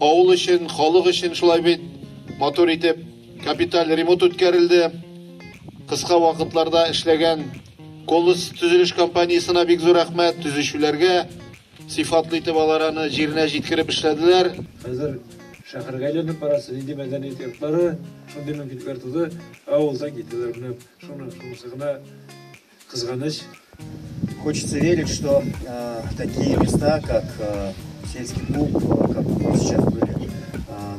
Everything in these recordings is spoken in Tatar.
Авыл өчен, халык өчен шулай бит матур итеп капиталь ремонт үткәрелде. Кыска вакытларда эшләгән Колос төзелеш компаниясенә бик зур рәхмәт, төзүчеләргә сыйфатлы итеп алар аны җиренә җиткереп эшләделәр. Хәзер шәһәргә әйләнеп барасы, нинди мәдәният йортлары, шундый мөмкинлекләр туды, авылдан китәләр. Менә шуны, шунысы гына кызганыч. Хочется верить, что такие места, как сельский клуб, как мы сейчас были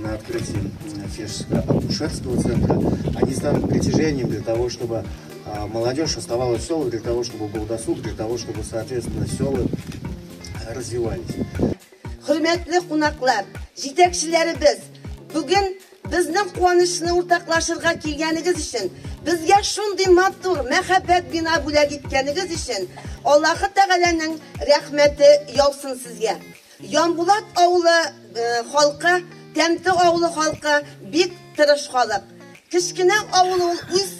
на открытии фельдшерско-акушерского центра, они станут притяжением для того, чтобы молодежь оставалась в селах, для того, чтобы был досуг, для того, чтобы, соответственно, села развивались. Хөрмәтле кунаклар, җитәкчеләребез, бүген безнең куанычны уртаклашырга килгәнегез өчен, безгә шундый матур мәхәббәт бина бүләк иткәнегез өчен Аллаһы Тәгаләнең рәхмәте яусын сезгә. Ямбулат авылы халкы, Тәмте авылы халкы бик тырыш халык. Кечкенә авыл ул үз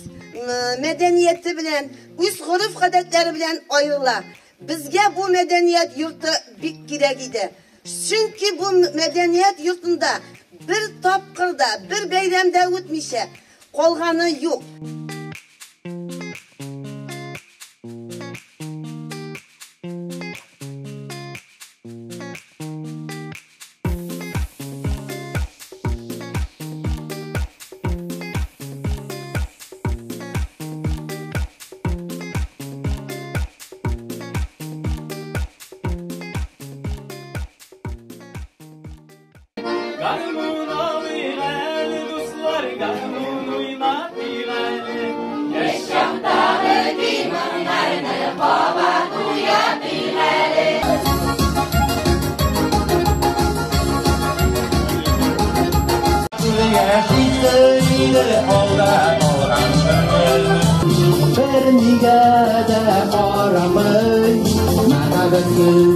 мәдәнияте белән, үз гореф-гадәтләре белән аерыла. Безгә бу мәдәният йорты бик кирәк иде. Чөнки бу мәдәният йортында бер тапкыр да, бер бәйрәм дә үтмичә калганы юк. Гармун алыйк әле, дуслар, гармун уйнатыйк әле. Яшь чактагы көй-моңнарны кабат уятыйк әле. Бер нигә дә карамый, мәхәббәт.